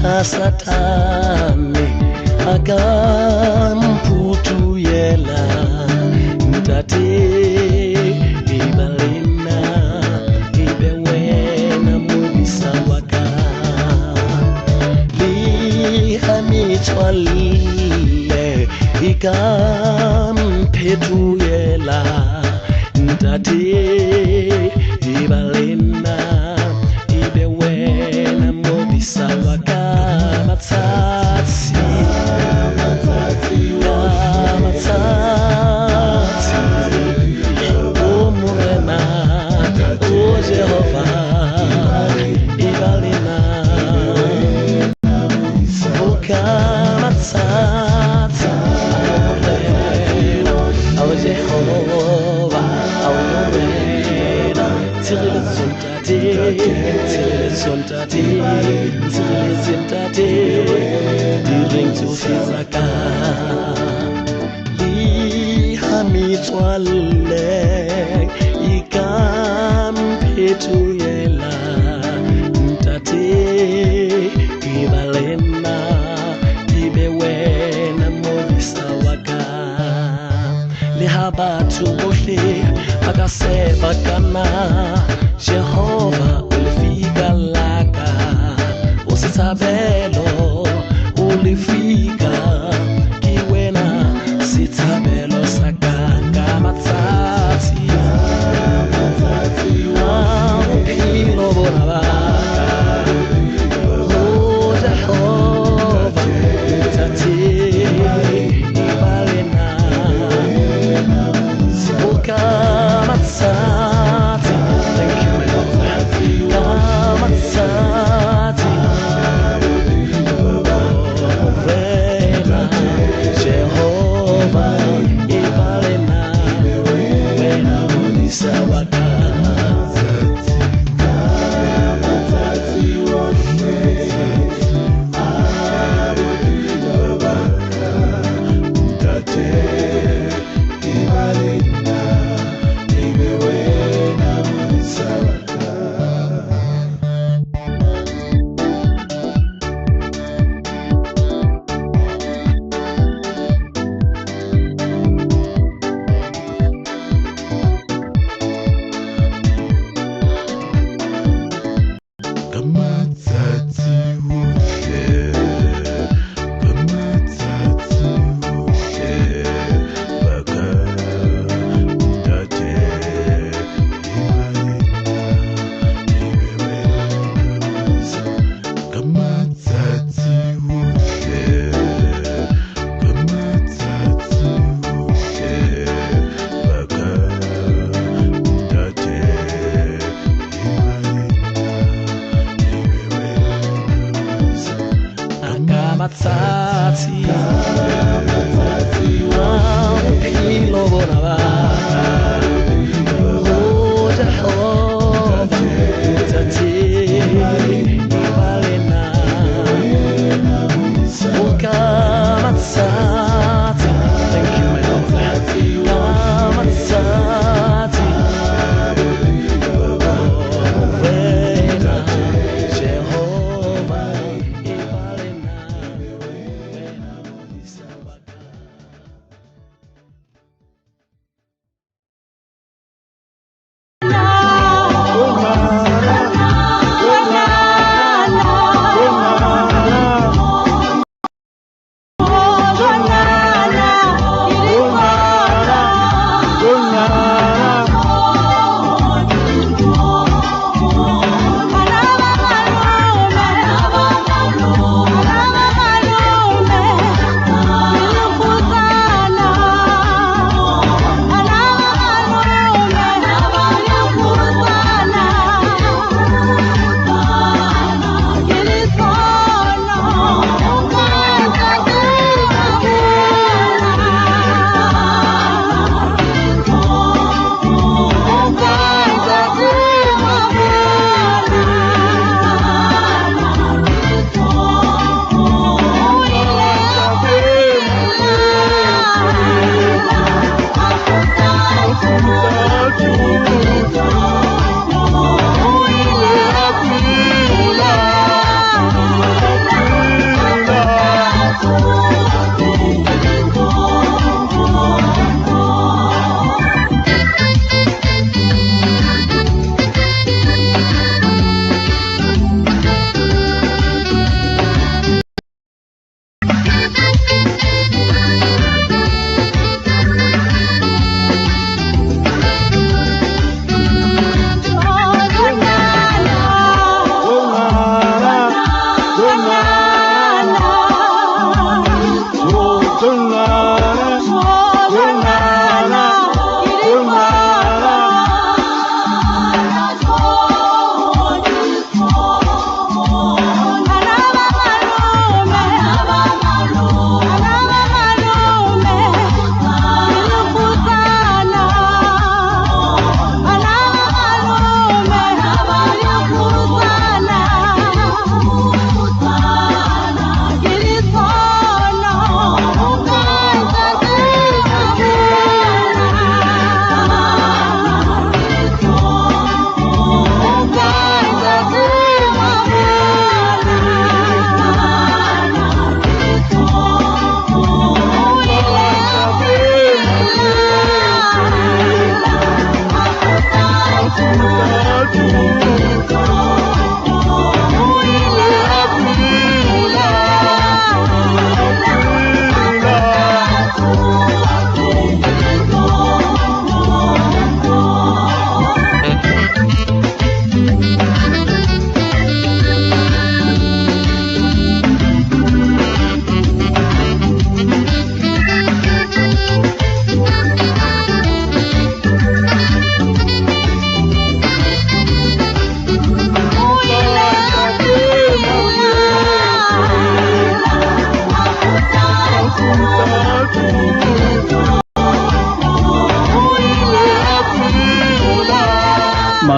ha Satane a ka mphutuyela, ntate e ba le nna, e be wena modisa wa ka. Le ha metswalle e ka mphetohela, ntate e ba le nna, e be wena modisa wa ka. Matsatsi, ka matsatsi, o Morena, o Jehova, e ba le nna. O ka matsatsi, Morena, o Jehova, o Morena. Tshireletso ntate, tshireletso ntate, tshireletso ntate, direng tsohle tsa ka. Le ha metswalle e ka mphetohela, ntate e ba le nna, e be wena modisa wa ka. Le ha batho bohle ba ka seba ka nna, Jehova o lefika la ka, o setshabelo, o lefika, ke wena setshabelo sa ka ka matsatsi a bophelo bona ba ka. O Jehova, ntate e ba le nna. O ka matsatsi, thank you my Lord, ka matsatsi, Morena, Jehova e ba le nna, wena modisa wa ka. Matsatsi ohle a bophelo ba ka, ntate e ba le nna, e be wena modisa wa ka. Ka matsatsi ohle, ka matsatsi ohle ba ka, ntate e ba le nna, e be wena modisa. Ka matsatsi ohle, ka matsatsi ohle ba ka, ntate e ba le nna, e be wena modisa. Ka matsatsi a bophelo bona ba ka. O Jehova, ntate e ba le nna. O ka matsatsi, thank you my Lord, ka matsatsi, Morena, Jehova e ba le nna, wena modisa wa ka.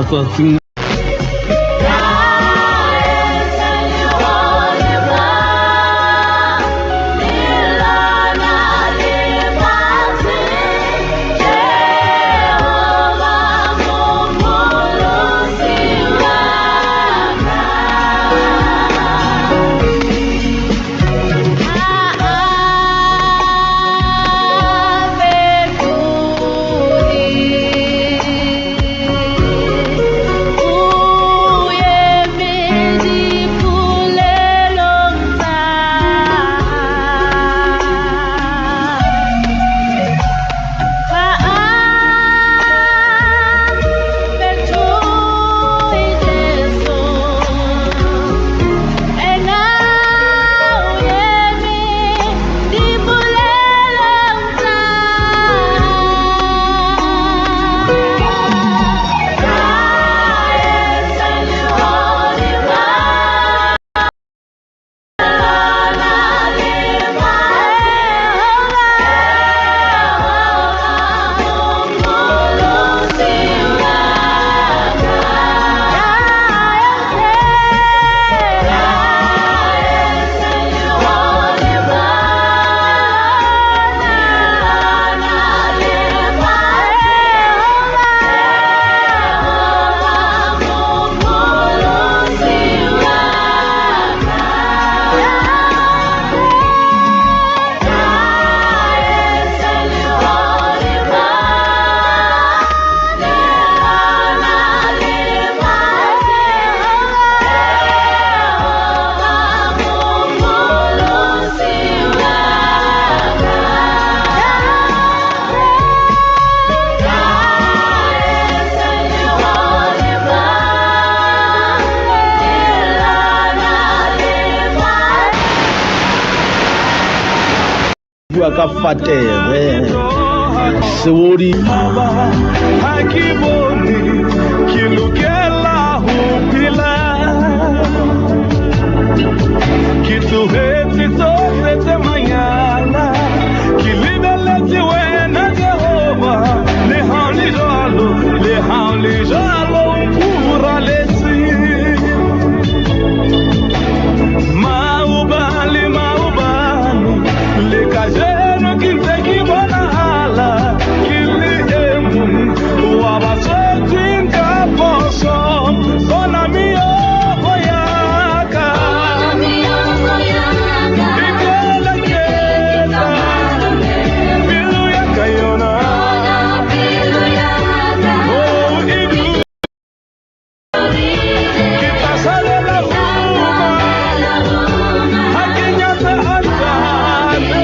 Matsatsing. Bua ka fatere seodi. Ha ke bone ke lokela ho phela, ke tlohetse tsohle tse manyala, ke lebelletse wena Jehova. Le ha o le jwalo, le ha o le jwalo, o mpuraletse. Maobane, maobane le kajeno ke ntse ke bonahala ke le e mong wa ba tswetsweng ka phoso. Bona meokgo ya ka e keleketla, pelo ya ka yona oh e dula. Ke tla salela huma ha ke nyatsa a ntate.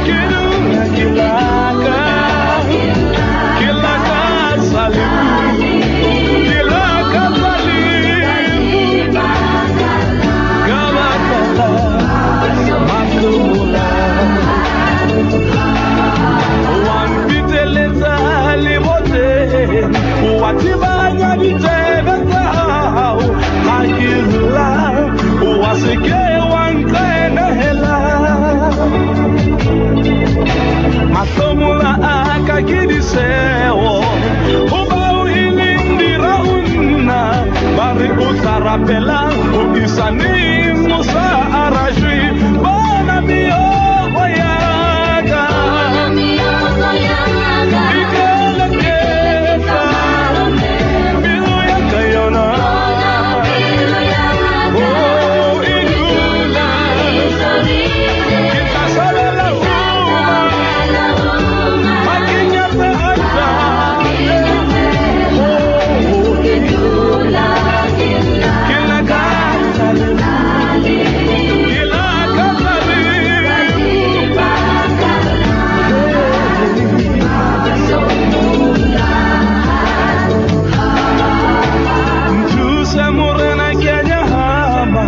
Ke dula ke laka, ke lakatsa lefu, ke lakatsa lefu ka baka la mahlomola. Wa mpiteletsa leboteng, wa thibanya ditsebe tsa hao ha ke lla, wa se ke wa nqenehela. Mahlomola a ka ke diseo ho bao e leng dira ho nna, ba re o tla rapela ho isa neng o sa arajwe. Bona meokgo ya ka e keleketla, pelo ya ka yona oh e dula. Ke tla salela huma ha ke nyatsa a ntate. Oh, ke lakatsa lefu, ke lakatsa lefu. Nthuse Morena, ke a nyahama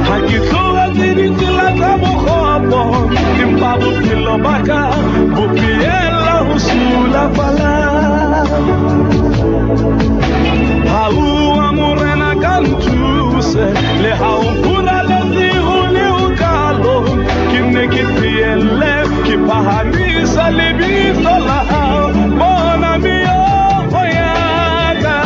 ha ke tlohetse ditsela tsa bokgopo, empa bophelo ba ka bo phehella ho sulafala. Ha ua Morena ka nthuse, le ha o mpuraletse ho le ho kalo, ke nne ke phehelle ke phahamisa lebitso la hao. Bona meokgo ya ka.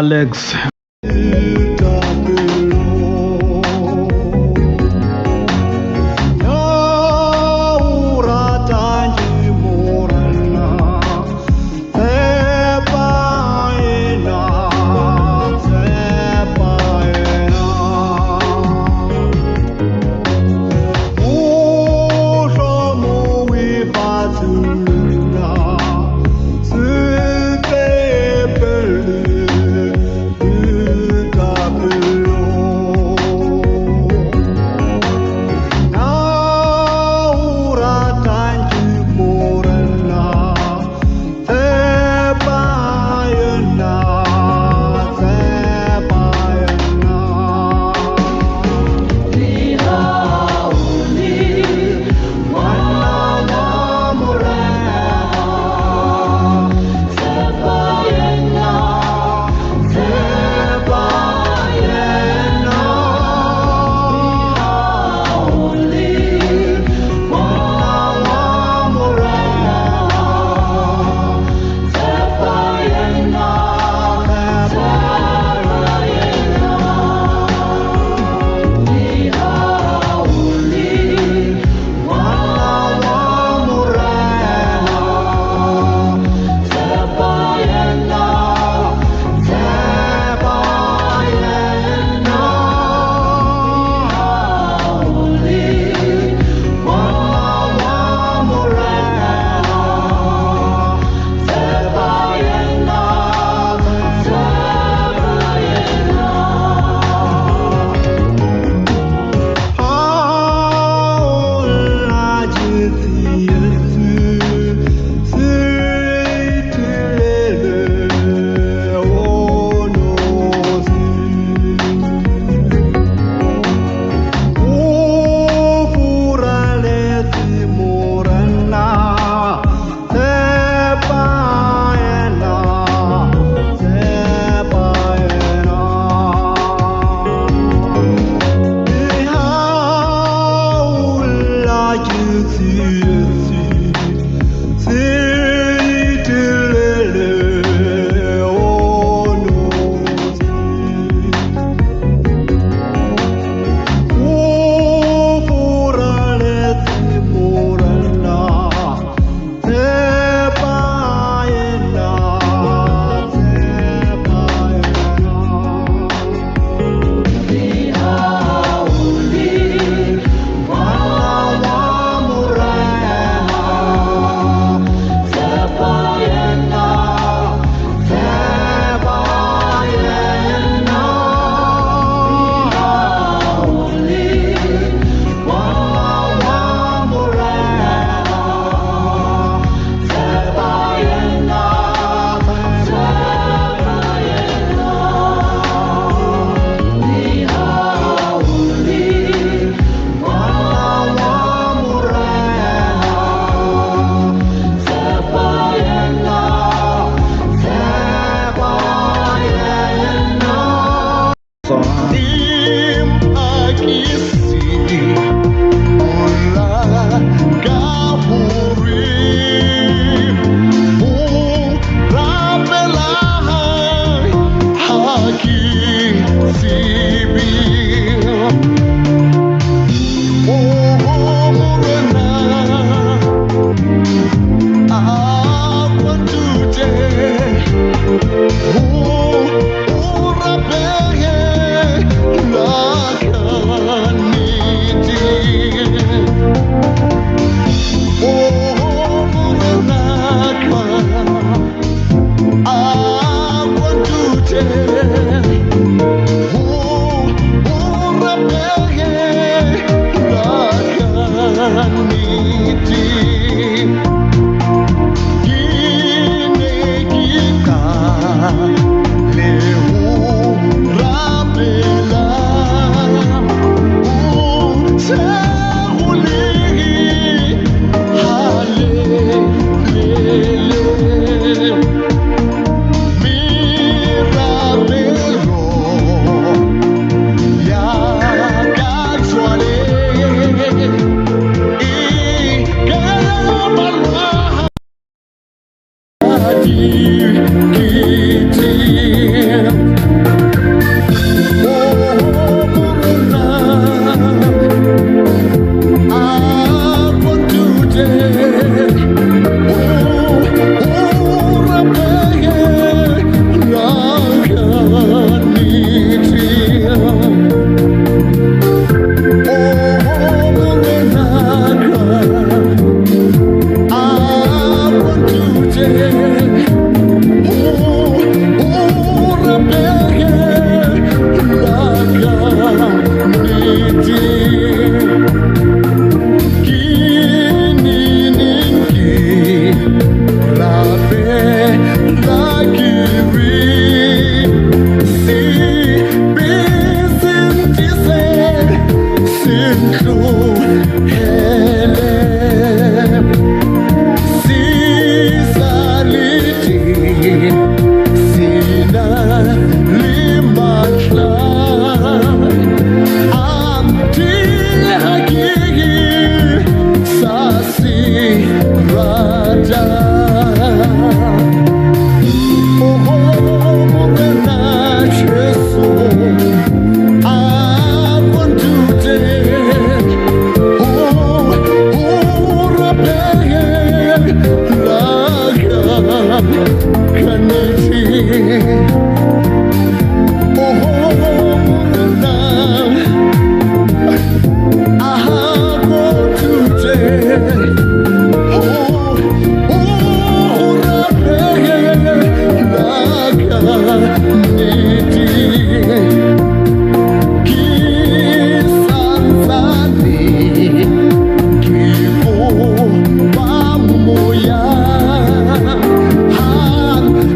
Alex. Ki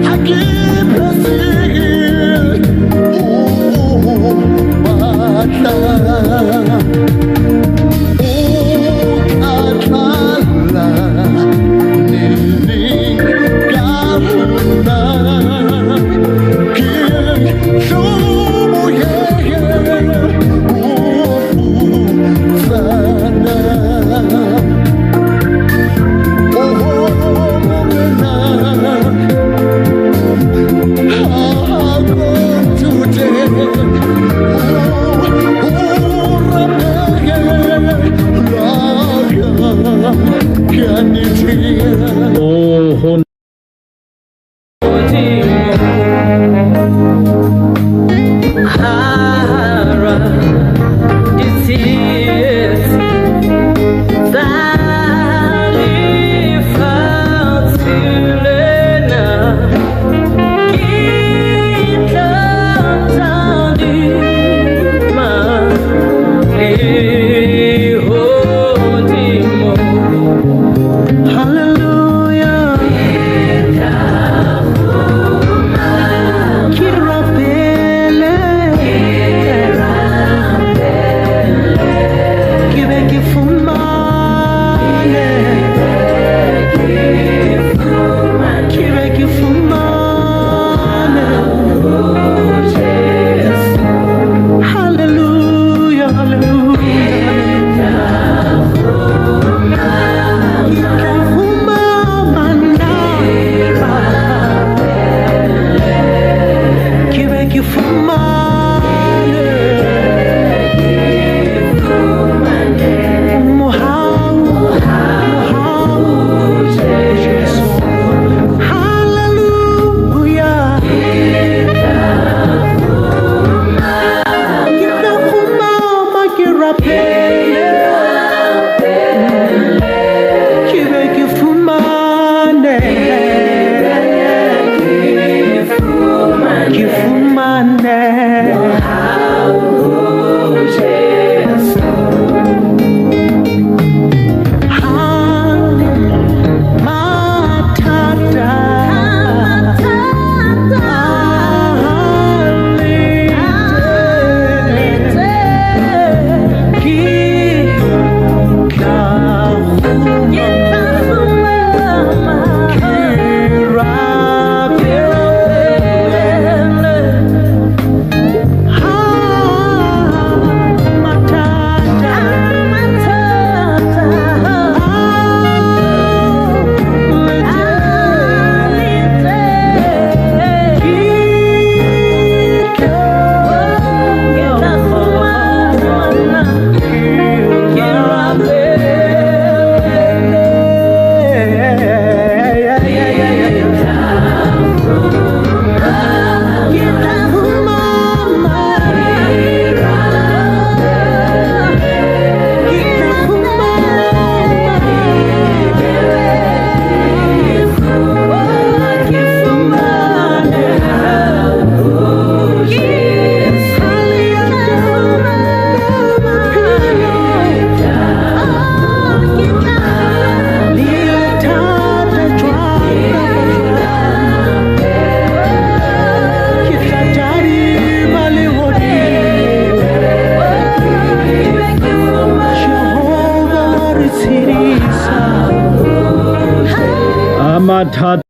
I keep mathata.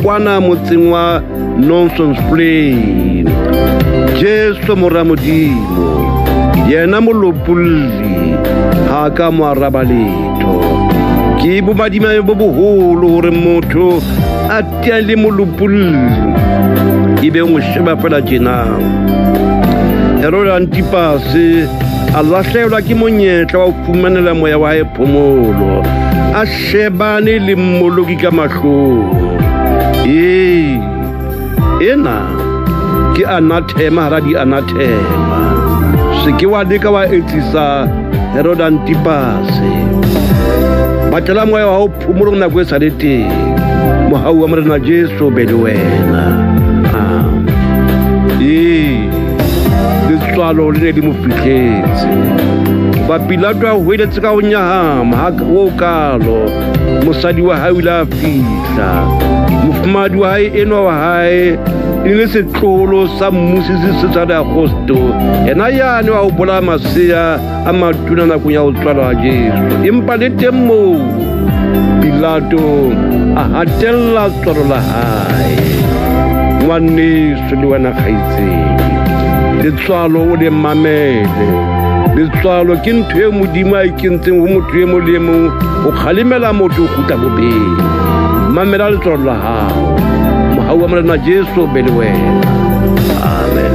Kwana motseng wa Nonsense Plain. Jesu mora Modimo, yena molopolli, ha ka mo araba letho. Ke bomadimabe bo boholo hore motho a tea le molopolli ebe o mo sheba fela tjena. Heroda Antipase a lahlehelwa ke monyetla wa ho fumanela moya wa hae phomolo, a shebane le mmoloki ka mahlong. Ee, Ena ke anathema hara di-anathema. Se ke wa leka wa etsisa Herod Antipase. Batlela moya wa hao phomolong nako e sa le teng. Mohau wa Morena Jesu be le wena. Ee, letswalo le ne le mo fihletse. Ba Pilato a hweletse ka ho nyahama ha o kalo. Mosadi wa hae o ile a fihla. Mofumahadi wa hae enwa wa hae e le setloholo sa mmusisi Cesare Augusto, yena yane wa ho bolaya masea a matona nakong ya ho tswalwa ha Jesu. Empa le teng moo Pilato a hatella tswalo la hae. Ngwaneso le wena kgaitsedi, letswalo o le mamele. Letswalo ke ntho e Modimo a e kentseng ho motho e mong le e mong ho kgalemela motho ho kgutla bobeng. Mamela letswalo la hao. Mohau wa Morena Jesu be le wena. Amen.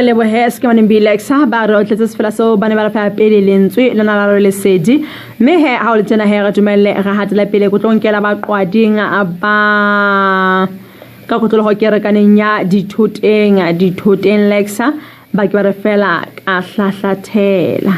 Lebohe se ke maneng Bilexa ba re otletse sefela seo ba ne ba re fa pele lentswe lona la re lesedi mme he ha o le tsena he re dumelle re hatela pele ko tlo nkela ba qwading ba ka kotloloho kerekaneng ya dithoteng Lexa ba ke ba re fela ka hlahlathela.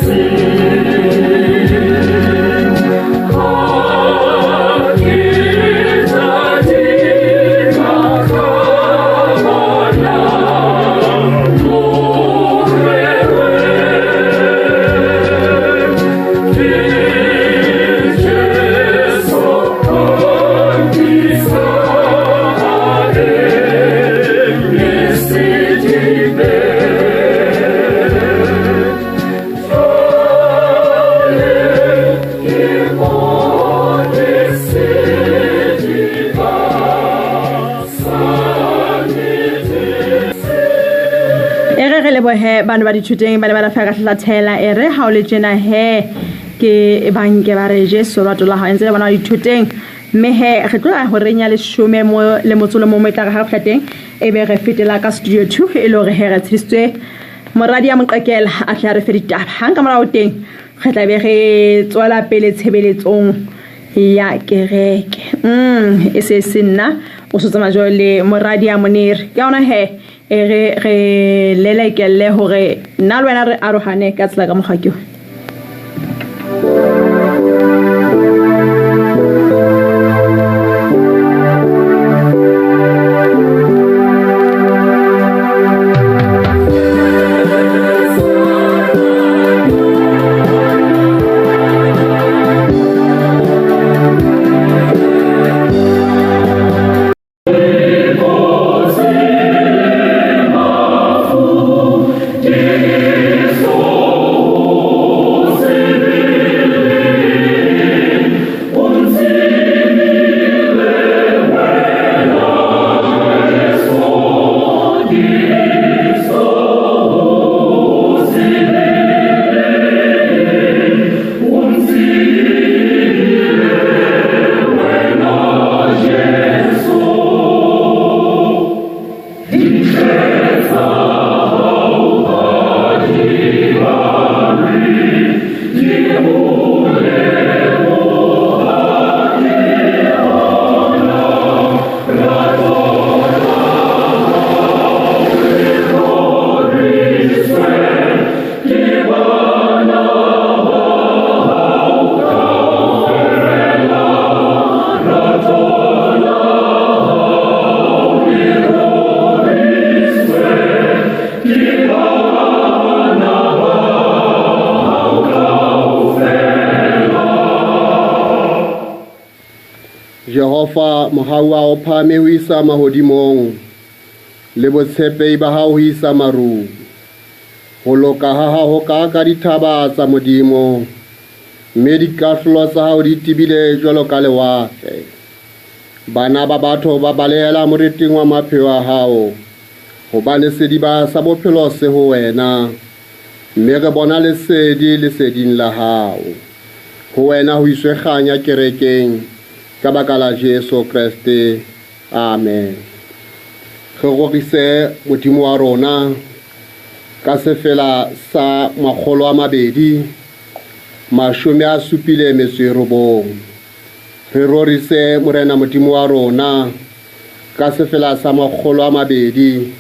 See. He bana ba dithuteng ba ne ba rafa ka hlathela e re ha o le tjena he ke banke ba re Jesu rato la hao ntse le bana ba dithuteng mme he re tlo ya horeng ya leshome mo le motso le mongwe tla re ha re fihla teng e be re fetela ka studio 2 e le hore he re tshedisitswe moradi ya moqekela a tle a re fe ditaba. Hang ka morao teng re tla be re tswela pele tshebeletsong ya kereke. E se se nna o so tsamaya jwale le moradi ya Monere ke yona he e re re lelekelle hore nna le wena re arohane ka tsela ka mokgwa ke. Jehova mohau wa o phahame ho isa mahodimong, le botshepehi ba hao ho isa marung. Ho loka ha hao ka dithaba tsa Modimo, mme dikahlolo tsa hao di tebile jwalo ka lewatle. Bana ba batho ba balehela moriting wa mapheo a hao, hobane sediba sa bophelo se ho wena, mme re bona lesedi leseding la hao. Ho wena ho iswe kganya kerekeng, ka baka la Jesu Kreste. Amen. Re rorise Modimo wa rona ka sefela sa 279. Re rorise Morena Modimo wa rona ka sefela sa 279.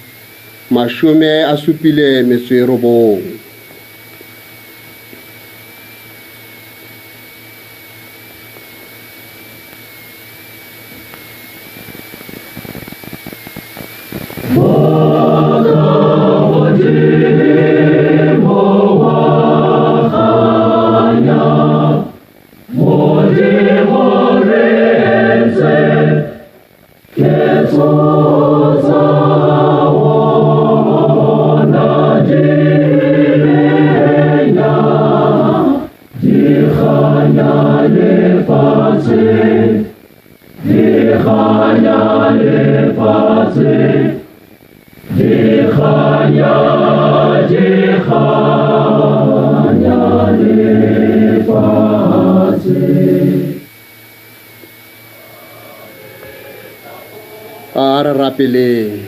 A re rapeleng.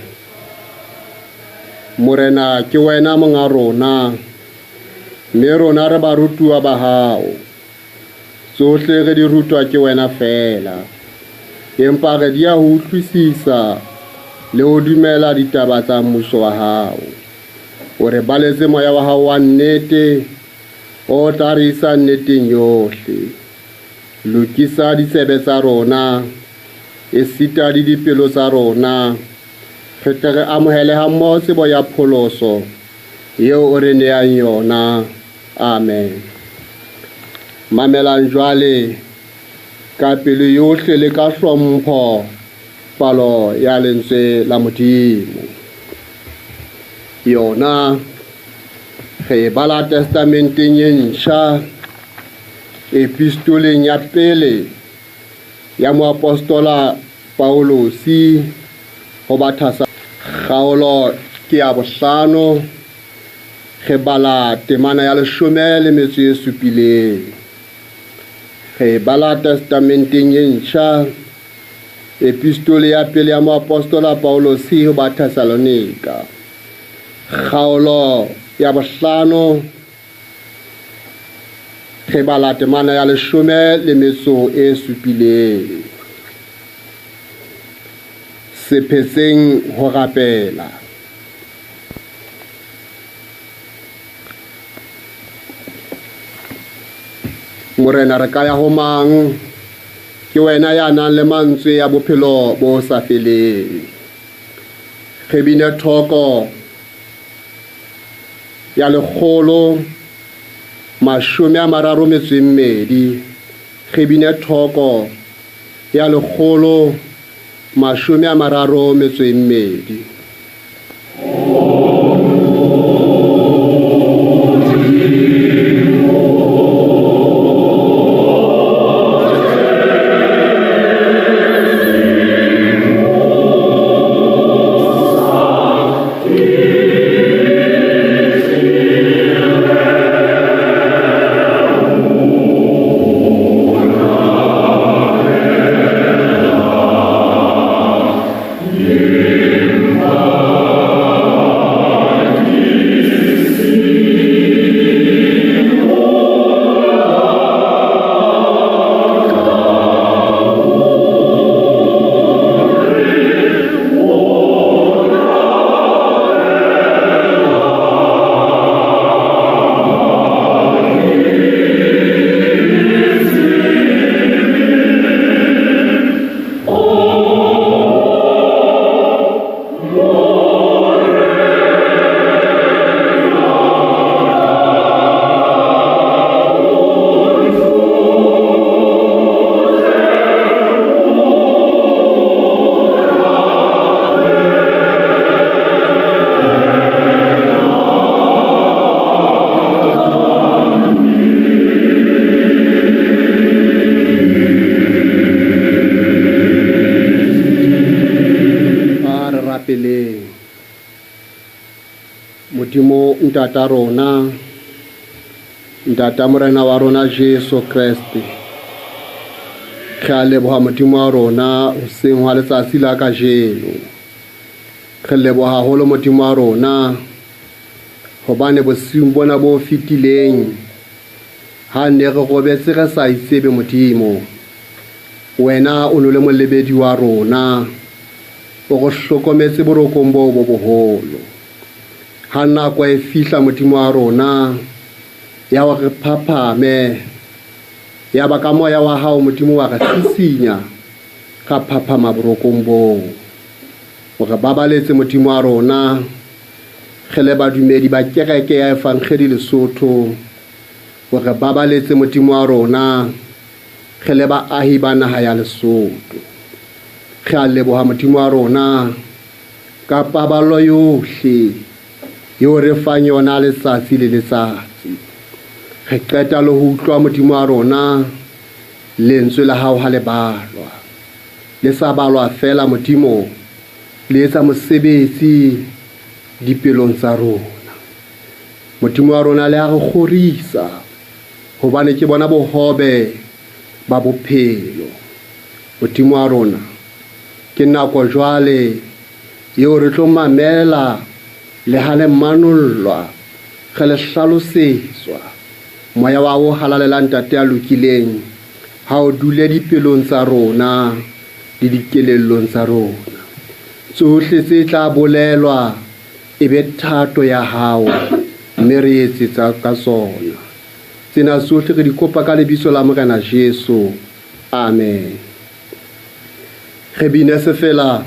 Morena ke wena monga rona, mme rona re barutuwa ba hao. Tsohle re di rutwa ke wena fela, empa re di a ho utlwisisa le ho dumela ditaba tsa mmuso wa hao. O re baletse moya wa hao wa nnete, o tla re isa nneteng yohle. Lokisa ditsebe tsa rona, esita le dipelo tsa rona, re tle re amohele hammoho tsebo ya pholoso eo o re neang yona. Amen. Mamelang jwale ka pelo yohle le ka hlompho palo ya lentswe la Modimo. Yona re e bala Testamenteng e ntjha, epistoleng ya pele ya moapostola Paulosi ho Bathasa, kgaolo ke ya 5, Re bala temana ya 17. Re bala Testamenteng e Ntjha, Epistole ya pele ya moapostola Paulosi ho Bathesalonika, kgaolo ya 5, re bala temana ya 17. Se phetseng ho rapela. Morena, re ka ya ho mang? Ke wena ya nang le mantswe ya bophelo bo sa feleng. Re bine thoko ya 132. Re bine thoko ya 132. Modimo ntata rona, ntata morena wa rona Jesu Kreste, re a leboha Modimo wa rona hoseng hwa letsatsi la kajeno. Re leboha haholo Modimo wa rona hobane bosiung bona bo fetileng ha ne re robetse re sa itsebe Modimo, wena o no le molebedi wa rona, o re hlokometse borokong bo bo boholo. Ha nako e fihla Modimo wa rona ya hore re phaphame, ya ba ka moya wa hao Modimo wa re sisinya, ka phaphama borokong boo. O re babaletse Modimo wa rona, re le badumedi ba kereke ya Evangeli Lesotho. O re babaletse Modimo wa rona, re le baahi ba naha ya Lesotho. Re a leboha Modimo wa rona ka paballo yohle eo re fang yona letsatsi le letsatsi. Re qeta le ho utlwa Modimo wa rona lentswe la hao ha le balwa, le sa balwa fela Modimo, le etsa mosebetsi dipelong tsa rona. Modimo wa rona le a re kgorisa hobane ke bona bohobe ba bophelo. Modimo wa rona, ke nako jwale eo re tlo mamela le ha le manollwa, re le hlalosetswa. Moya wa o halalelang Ntate ya lokileng ha o dule dipelong tsa rona le dikelellong tsa rona. Tsohle tse tla bolelwa e be thato ya hao, mme re etsetsa ka tsona. Tsena tsohle re di kopa ka lebitso la Morena Jesu. Amen. Re bine sefela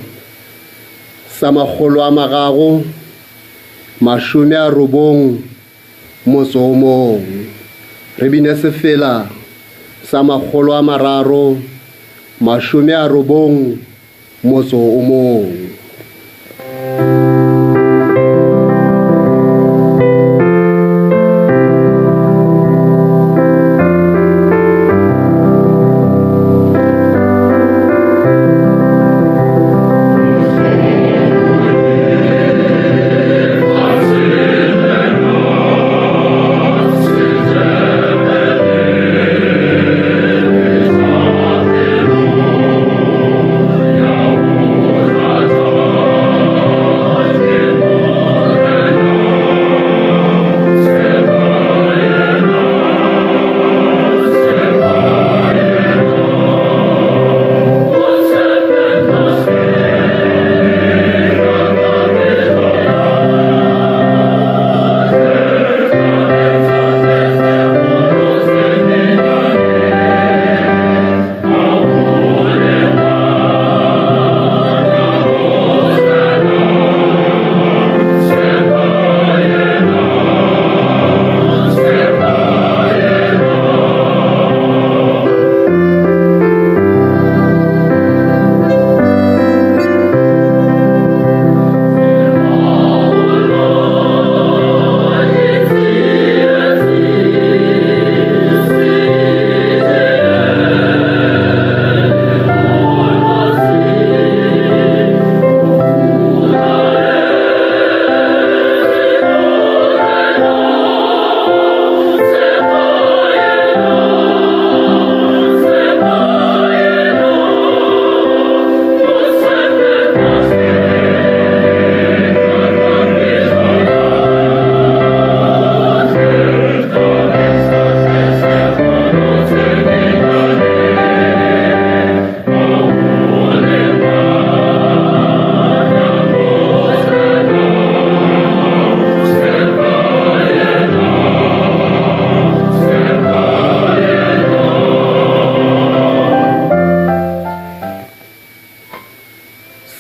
sa 391. Re bine sefela sa 391.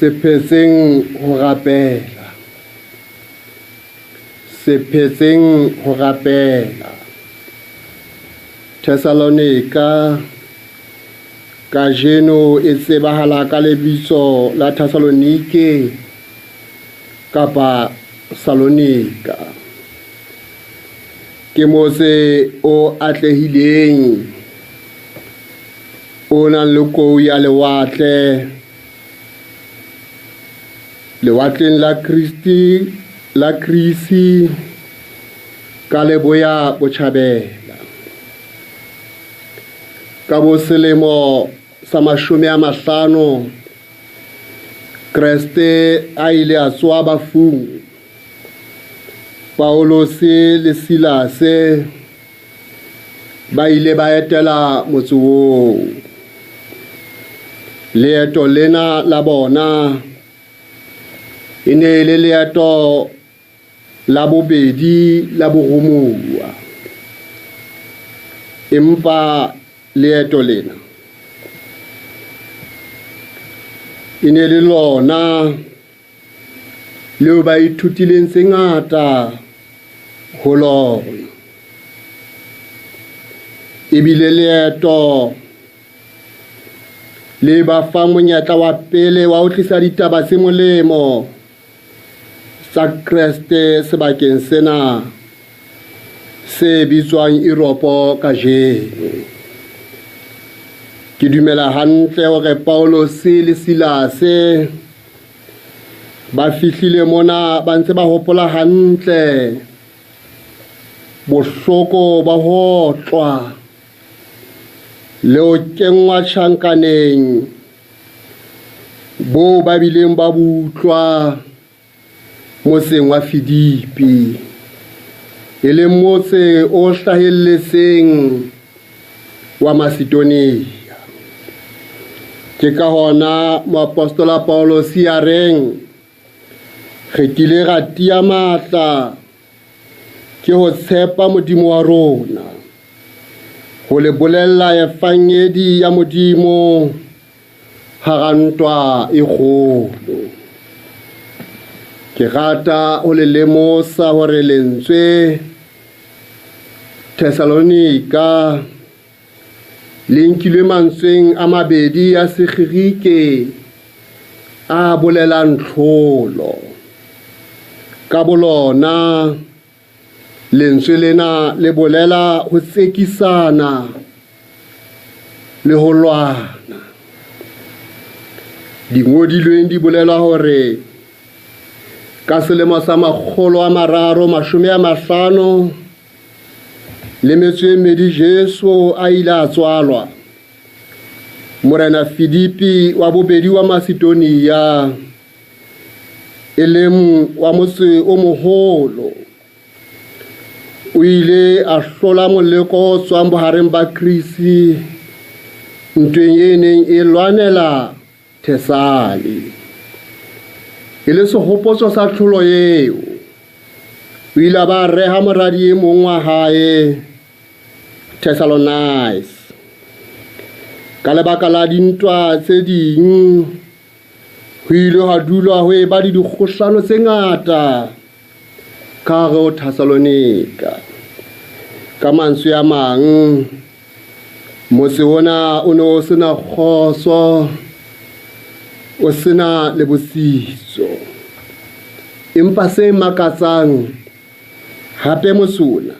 Se phetseng ho rapela. Se phetseng ho rapela. Thessalonika kajeno e tsebahala ka lebitso la Thessalonike kapa Salonika. Ke motse o atlehileng o nang le kou ya lewatle, lewatleng la Kristi la Krisi ka leboya botjhabela. Ka bo selemo sa 50 Kreste a ile a tsoha bafung. Paulose le Silase ba ile ba etela motse oo. Leeto lena la bona e ne e le leeto la bobedi la boromuwa. Empa leeto lena e ne le lona leo ba ithutileng tse ngata ho lona. Ebile leeto le ba fang monyetla wa pele wa ho tlisa ditaba tse molemo tsa Kreste sebakeng sena se bitswang Europe kajeno. Ke dumela hantle hore Paulose le Silase ba fihlile mona ba ntse ba hopola hantle bohloko ba ho otlwa le ho kenngwa tjhankaneng boo ba bileng ba butlwa motseng wa Filipi, e leng motse o hlahelletseng wa Macedonia. Ke ka hona moapostola Paulose a reng re kile ra tiya matla ke ho tshepa Modimo wa rona, ho le bolella evangedi ya Modimo hara ntwa e kgolo. Ke rata ho le lemosa hore lentswe Thessalonika le nkilwe mantsweng a mabedi a Segerike a bolelang tlholo. Ka bolona lentswe lena le bolela ho tsekisana le ho lwana. Dingodilweng di bolela hore ka selemo sa 352 Jesu a ile a tswalwa, Morena Filipi wa bobedi wa Macedonia, e leng wa motse o moholo, o ile a hlola moleko o tswang bohareng ba Krisi ntweng e neng e lwanela Thesali. E le sehopotso sa tlholo eo, o ile a ba reha moradi e mong wa hae Thessalonice. Ka lebaka la dintwa tse ding, ho ile ha dulwa ho eba le dikgohlano tse ngata ka hare ho Thessalonika. Ka mantswe a mang, motse ona o ne o sena kgotso, o sena le botsitso. Empa se makatsang hape motse ona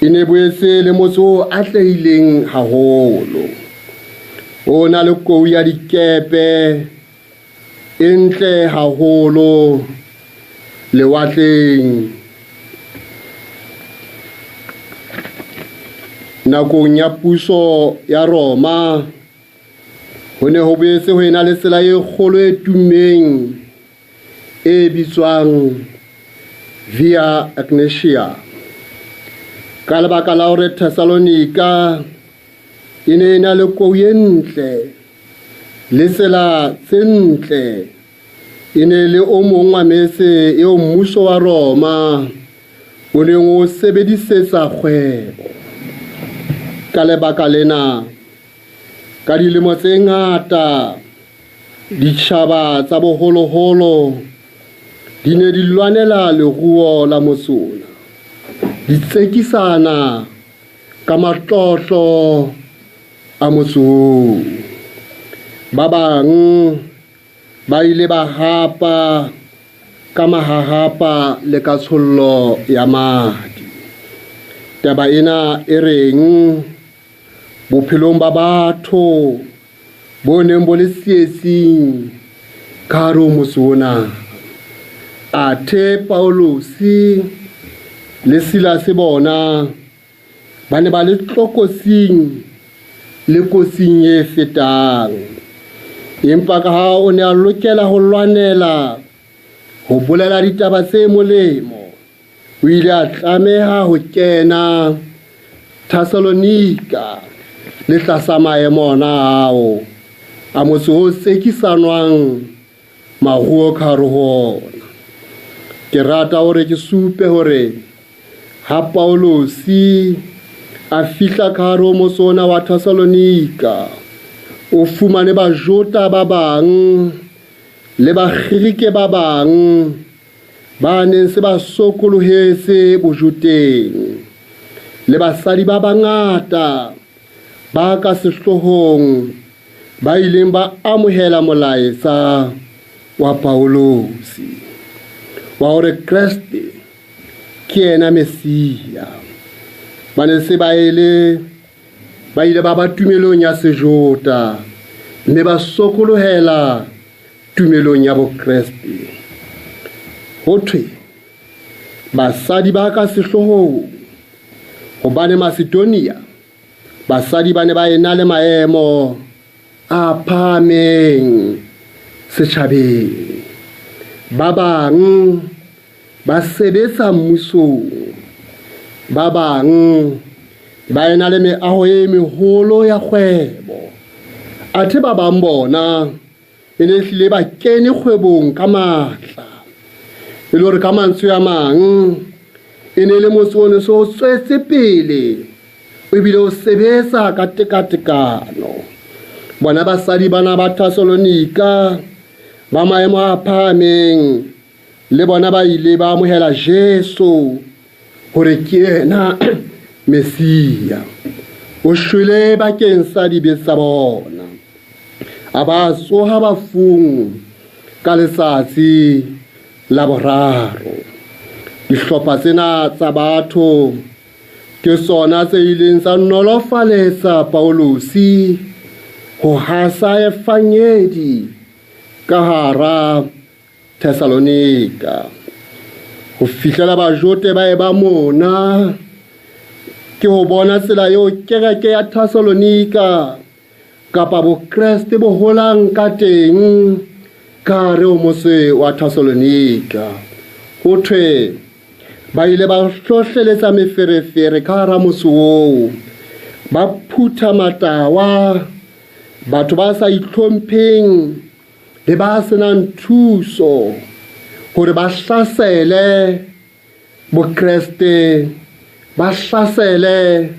e ne boetse le motse o atlehileng haholo. O na le kou ya dikepe e ntle haholo lewatleng. Nakong ya puso ya Roma ho ne ho boetse ho ena le tsela e kgolo e tummeng e bitswang Via Egnatia. Ka lebaka la hore Thessalonika e ne e na le kou e ntle le tsela tse ntle, e ne le o mong wa metse eo mmuso wa Roma o neng o sebedisetsa kgwebo. Ka lebaka lena, ka dilemo tse ngata Ditjhaba tsa boholoholo di ne di lwanela leruo la motse ona, di tsekisana ka matlotlo a motse oo. Ba bang ba ile ba hapa ka mahahapa le ka tshollo ya madi. Taba ena e reng bophelong ba batho bo neng bo le tsietsing ka hare ho motse ona. Athe Pauluse le Silase bona ba ne ba le tlokotsing le kotsing e fetang. Empa ka ha o ne a lokela ho lwanela ho bolela ditaba tse molemo, o ile a tlameha ho kena Thesalonika le tlasa maemo ona ao a motse o tsekisanwang maruo ka hare ho ona. Ke rata hore ke supe hore ha Paulosi a fihla ka hare ho motse ona wa Thesalonika, o fumane Bajota ba bang le Bagerike ba bang ba neng se ba sokolohetse Bojoteng, le basadi ba bangata ba ka sehloohong ba ileng ba amohela molaetsa wa Paulosi wa hore Kreste ke yena Mesia. Ba ne se ba ele ba ile ba ba tumelong ya Sejota mme ba sokolohela tumelong ya Bokreste. Ho thwe basadi ba ka sehloohong hobane Macedonia basadi ba ne ba ena le maemo a phahameng setjhabeng. Ba bang ba sebetsa mmusong, ba bang ba ena le meaho e meholo ya kgwebo, athe ba bang bona e ne hlile ba kene kgwebong ka matla. E le hore ka mantswe a mang, e ne e le motse o ne se o tswetse pele o ebile o sebetsa ka tekatekano. Bona basadi bana ba Thesalonika ba maemo a phahameng le bona ba ile ba amohela Jesu hore ke yena Mesia. O shwele bakeng sa dibe tsa bona, a ba tsoha bafung ka letsatsi la boraro. Dihlopha tsena tsa batho ke tsona tse ileng tsa nolofaletsa Paulosi ho hasa evangedi ka hara Thesalonika. Ho fihlela Bajote ba eba mona ke ho bona tsela eo kereke ya Thesalonika kapa Bokreste bo holang ka teng ka hare ho motse wa Thesalonika. Ho thwe ba ile ba hlohleletsa meferefere ka hara motse oo, ba phutha matawa, batho ba sa itlhompheng le ba senang thuso hore ba hlasele Bokreste, ba hlasele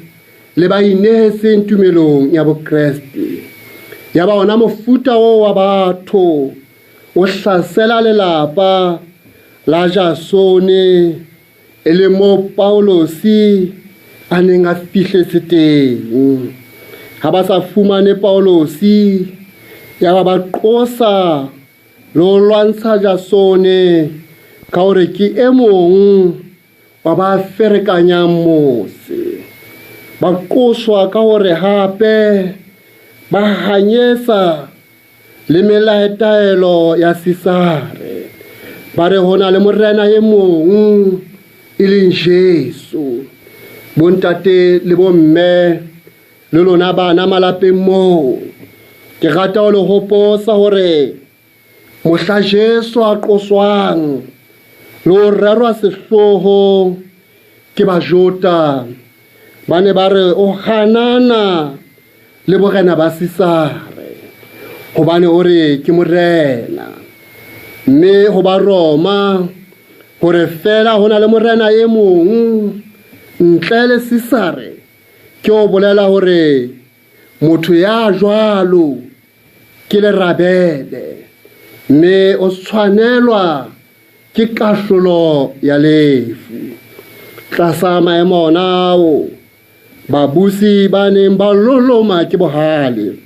le ba inehetseng tumelong ya Bokreste. Ya ba ona mofuta oo wa batho o hlasela lelapa la Jasone, e le moo Paulosi a neng a fihletse teng. Ha ba sa fumane Paulosi, ya ba ba qosa le ho lwantsha Jasone ka hore ke e mong wa ba ferekanyang motse. Ba qoswa ka hore hape ba hanyetsa le melaetaelo ya Sisare. Ba re ho na le morena e mong e leng Jesu. Bontate le bomme le lona bana malapeng moo, ke rata ho le hopotsa hore mohla Jesu a qoswang le ho rerwa sehloho ke Bajota, ba ne ba re o hanana le borena ba Sisare hobane o re ke morena, mme ho ba Roma hore feela ho na le morena e mong ntle le Sisare ke o bolela hore motho ya jwalo ke lerabele. Mme o tshwanelwa ke kahlolo ya lefu. Tlasa maemo ona ao, babusi ba neng ba loloma ke bohale,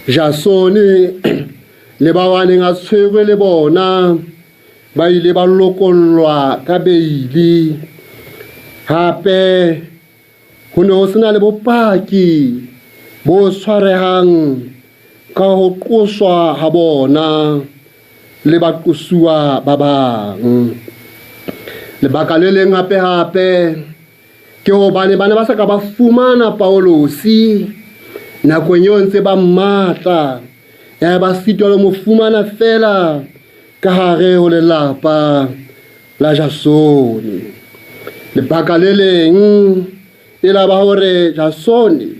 Jasone le bao a neng a tshwerwe le bona ba ile ba lokollwa ka beili. Hape ho ne ho sena le bopaki bo tshwarehang ka ho qoswa ha bona le baqosuwa ba bang. Lebaka le leng hape-hape ke hobane ba ne ba sa ka ba fumana Paulosi nakong eo ntse ba mmatla, ya ba sitwa le mo fumana feela ka hare ho lelapa la Jasone. Lebaka le leng e la ba hore Jasone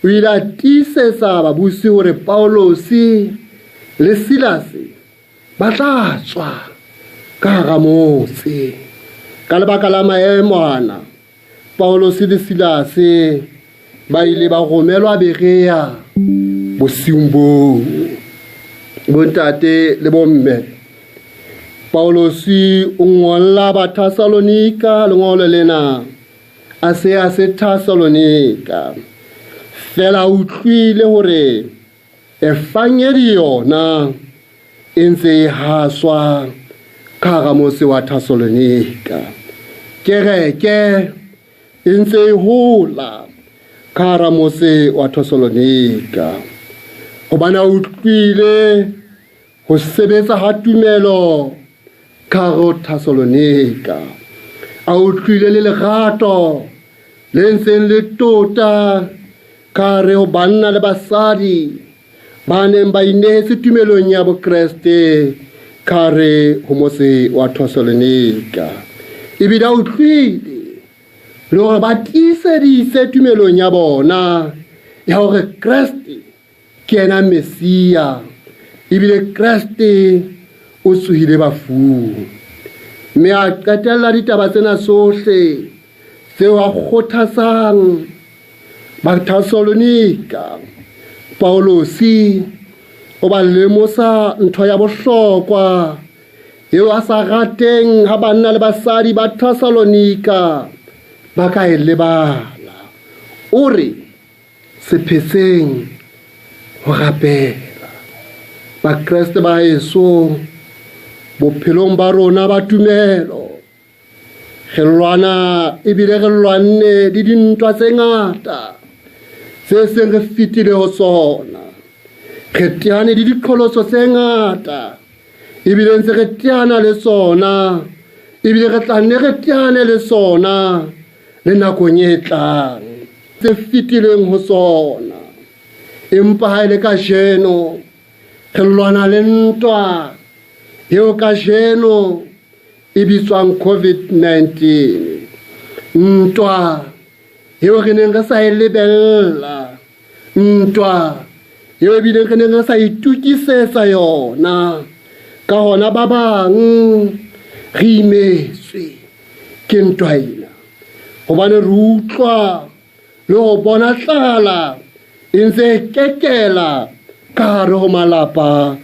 o ile a tiisetsa babusi hore Paulosi le Silase ba tla tswa ka hara motse. Ka lebaka la maemo ana, Paulosi le Silase ba ile ba romelwa Berea bosiung boo. Bontate le bomme, Paulosi o ngolla Bathesalonika lengolo lena a se a se Thesalonika, fela a utlwile hore Evangeli yona e ntse e haswa ka hara motse wa Thesalonika. Kereke e ntse e hola ka hara motse wa Thesalonika, hobane a utlwile ho sebetsa ha tumelo ka hare ho Thesalonika, a utlwile le lerato le ntseng le tota ka hare ho banna le basadi ba neng ba inehetse tumelong ya Bokreste ka hare ho motse wa Thesalonika. Ebile a utlwile le hore ba tiiseditse tumelong ya bona ya hore Kreste ke yena Mesia, ebile Kreste o tsohile bafung. Mme a qetella ditaba tsena tsohle tseo a kgothatsang Bathesalonika, Paulosi o ba lemosa ntho ya bohlokwa eo a sa rateng ha banna le basadi ba Thesalonika ba ka e lebala. O re, Sepheseng ho rapela. Bakreste ba heso, bophelong ba rona ba tumelo, re lwana ebile re lwanne le dintwa tse ngata tse seng re fetile ho tsona. Re teane le diqholotso tse ngata ebile ntse re teana le tsona, ebile re tla nne re teane le tsona le nakong e tlang tse fetileng ho tsona. Empa ha e le kajeno re lwana le ntwa eo kajeno e bitswang COVID-19, ntwa eo re neng re sa e lebella, ntwa eo ebileng re neng re sa itokisetsa yona. Ka hona ba bang re imetswe ke ntwa ena, hobane re utlwa le ho bona tlala e ntse e kekela ka hare ho malapa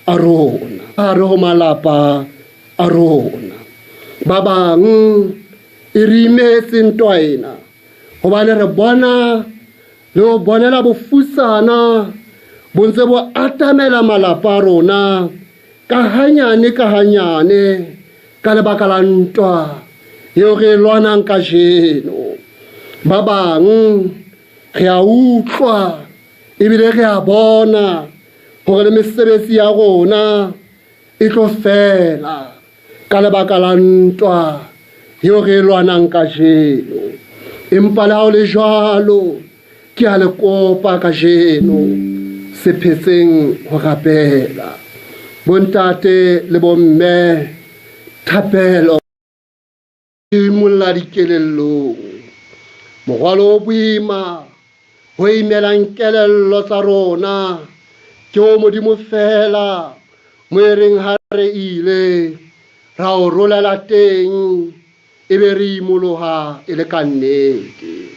a rona, ka hare ho malapa a rona. Ba bang e re imetse ntwa ena hobane re bona le ho bonela bofutsana bo ntse bo atamela malapa a rona ka hanyane ka hanyane ka lebaka la ntwa eo re e lwanang kajeno. Ba bang re a utlwa ebile re a bona hore le mesebetsi ya rona e tlo fela ka lebaka la ntwa eo re e lwanang kajeno. Empa le ha ho le jwalo, ke a le kopa kajeno, se phetseng ho rapela. Bontate le bomme, thapelo e imolla dikelellong. Morwalo o boima ho imelang kelello tsa rona ke o Modimo feela mo e reng ha re ile ra o rolela teng e be re imoloha e le ka nnete.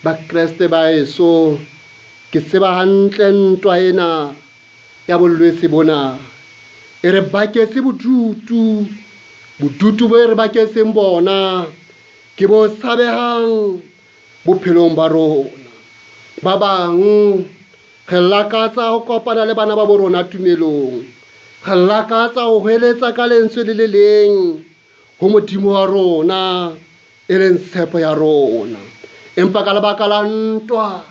Bakreste ba heso, ke tseba hantle ntwa ena ya bolwetse bona. E re baketse bodutu, bodutu bo e re baketseng bona ke bo tshabehang bophelong ba rona. Ba bang re lakatsa ho kopana le bana ba bo rona tumelong, re lakatsa ho hweletsa ka lentswe le le leng ho Modimo wa rona e leng tshepo ya rona. Empa ka lebaka la ntwa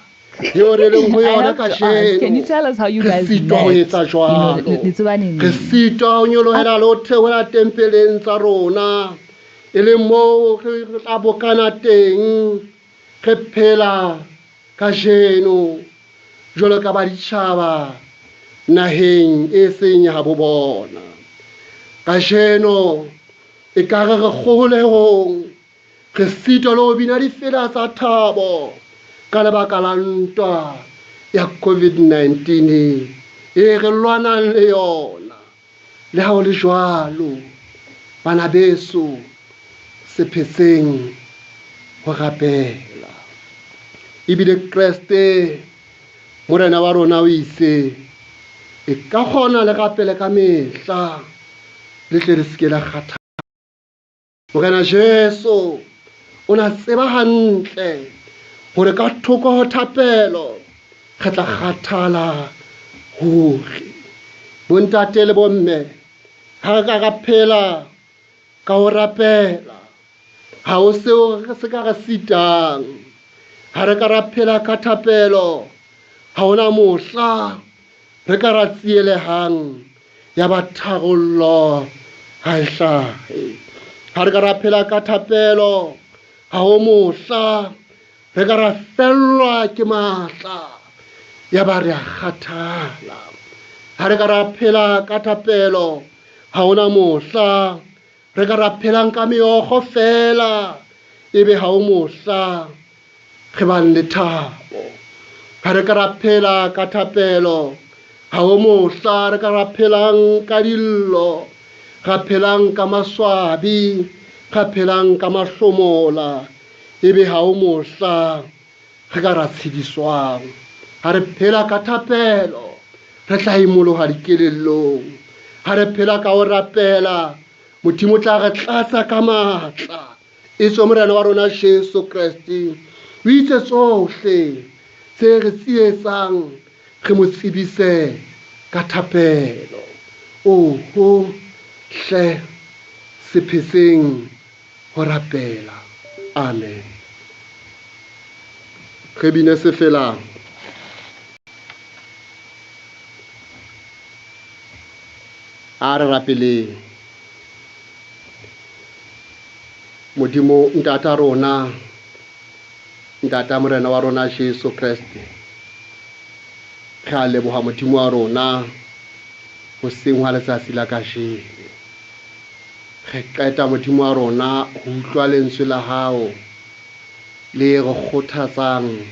eo re leng ho I yona have to ask, can you kajeno, tell us how you re guys sitwa ho met? etsa You know, jwalo. le tsebane Re neng? sitwa ho nyolohela le ho theohela tempeleng tsa rona, e leng moo re tla bokana teng re phela kajeno jwalo ka baditjhaba naheng e seng ya habo bona. Kajeno ekare re kgoholehong, re sitwa le ho bina difela tsa thabo ka lebaka la ntwa ya COVID-19 e re lwanang le yona. Le ha ho le jwalo, bana beso, se phetseng ho rapela. Ebile Kreste Morena wa rona o itse, e ka kgona le rapele ka mehla, le tle le se ke la kgathala. Morena Jesu o na tseba hantle hore ka thoko ho thapelo re tla kgathala hore. Bontate le bomme, ha re ka ra phela ka ho rapela, ha ho seo re se ka re sitang. Ha re ka ra phela ka thapelo, ha hona mohla re ka ra tsielehang ya ba tharollo ha e hlahe. Ha re ka ra phela ka thapelo, ha ho mohla re ka ra fellwa ke matla ya ba re a kgathala. Ha re ka ra phela ka thapelo, ha hona mohla re ka ra phelang ka meokgo feela, ebe ha ho mohla re bang le thabo. Ha re ka ra phela ka thapelo, ha ho mohla re ka ra phelang ka dillo, ra phelang ka maswabi, ra phelang ka mahlomola, ebe ha ho mohla re ka ra tshediswang. Ha re phela ka thapelo, re tla imoloha dikelellong. Ha re phela ka ho rapela, Modimo o tla re tlatsa ka matla. Etswe Morena wa rona Jesu Kreste o itse tsohle tse re tsietsang re mo tsebise ka thapelo. Oho hle, se phetseng ho rapela. Amen. Re bine sefela. A re rapeleng. Modimo Ntata rona, Ntata Morena wa rona Jesu Kreste, re a leboha Modimo wa rona hoseng hwa letsatsi la kajeno. Re qeta Modimo wa rona ho utlwa lentswe la hao le re kgothatsang,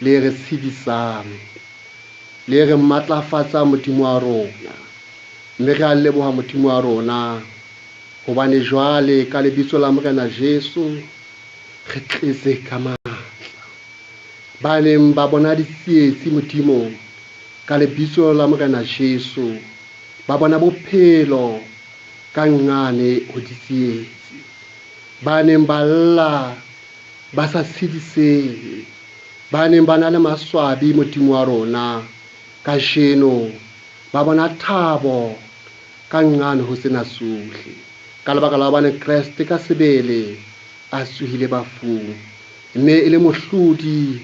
le re tshedisang, le re matlafatsang Modimo wa rona. Mme re a leboha Modimo wa rona hobane jwale ka lebitso la Morena Jesu re tletse ka matla. Ba neng ba bona ditsietsi Modimo ka lebitso la Morena Jesu ba bona bophelo ka nqane ho ditsietsi. Ba neng ba lla ba sa tshedisehe, ba neng ba na le maswabi Modimo wa rona kajeno ba bona thabo ka nqane ho sena sohle, ka lebaka la hobane Kreste ka sebele a tsohile bafung, mme e le mohlodi,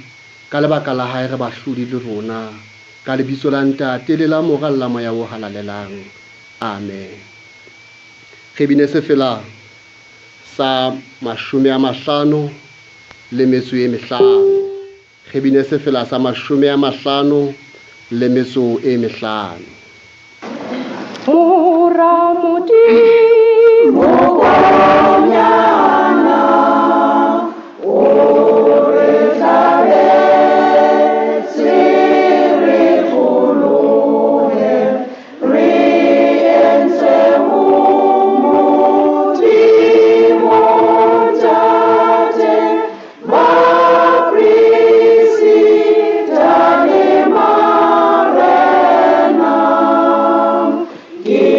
ka lebaka la hae re bahlodi le rona, ka lebitso la Ntate le la Mora le la Moya o Halalelang. Amen. Re bine sefela sa 55. Re bine sefela sa 55. Mora Modimo Konyana, o re hlabetse, re pholohe, re entse ho Modimo Ntate, baprista le marena. Ke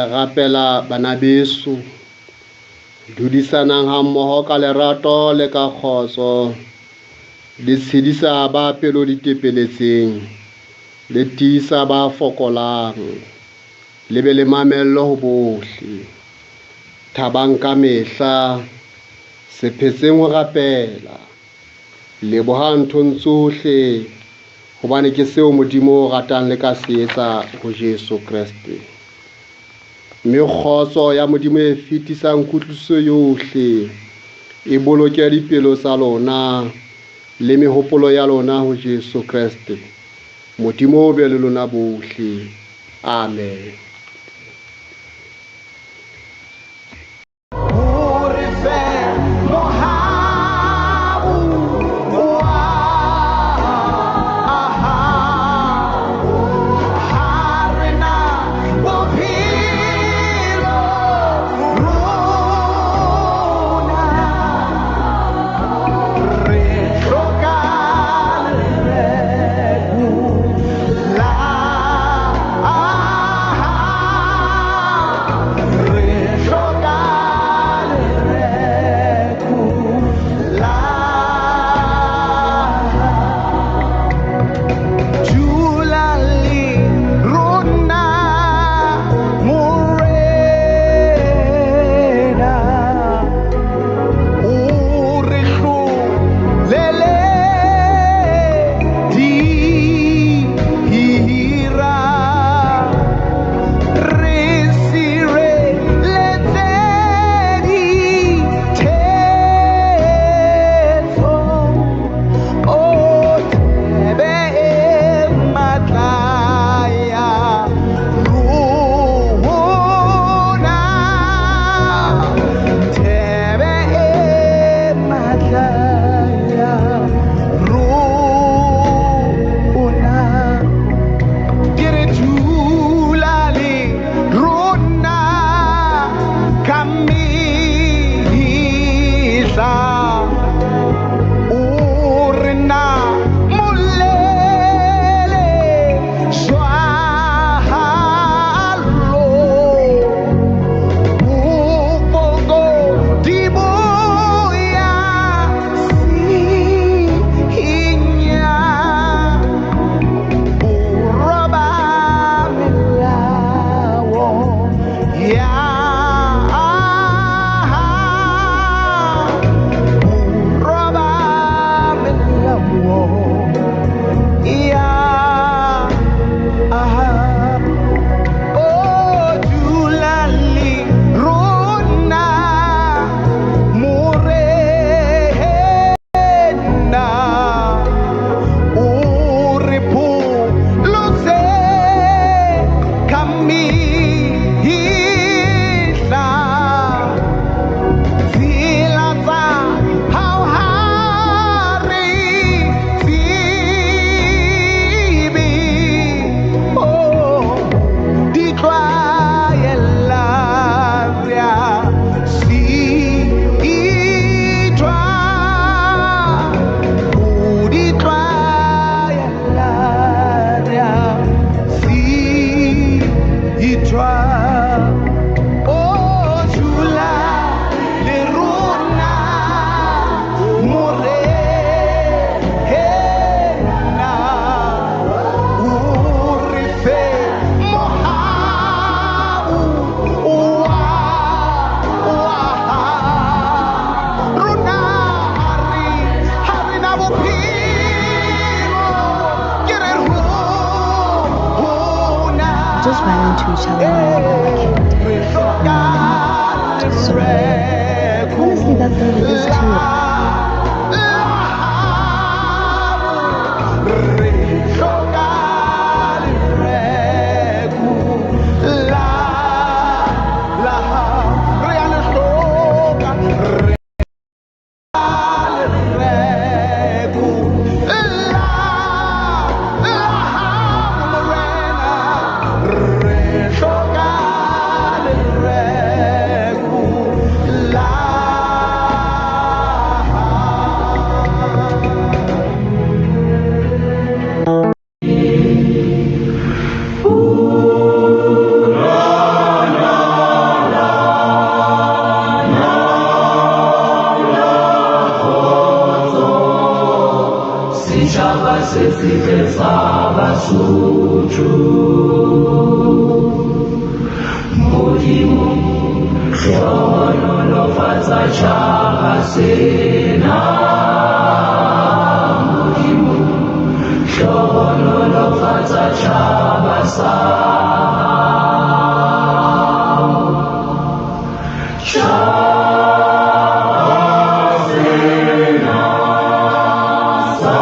le rapela bana beso, dudisanang hammoho ka lerato le ka kgotso, le tshedisa ba pelo di tepeletseng, le tiisa ba fokolang, le be le mamello ho bohle. Thabang ka mehla, se phetseng ho rapela, lebohang nthong tsohle, hobane ke seo Modimo o ratang le ka se etsa ho Jesu Kreste. Mme kgotso ya Modimo e fetisang kutlwisiso yohle e boloke dipelo tsa lona le mehopolo ya lona ho Jesu Kreste. Modimo o be le lona bohle. Amen. Just ran into each other when we were a kid. So honestly, that's all it is to it. se setle sa Basotho. Modimo hlohonolofatsa tjhaba sena. Modimo hlohonolofatsa tjhaba sa hao. Tjhaba sena sa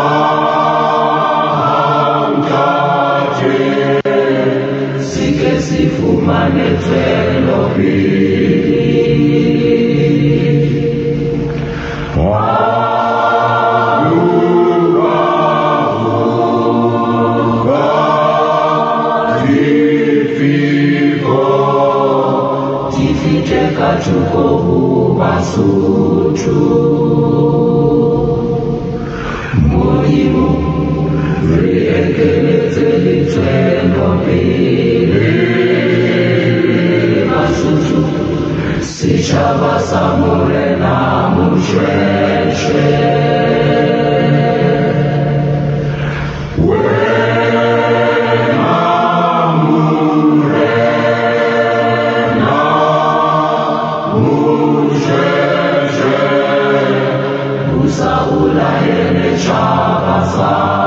hao ntate, se ke se fumane tswelopele. Di fete ka thoko ho Basotho. Modimo re ekeletse le tswelopele. Basotho, setjhaba sa Morena Moshoeshoe. Wena Morena Moshoeshoe, busa o laele tjhaba sa.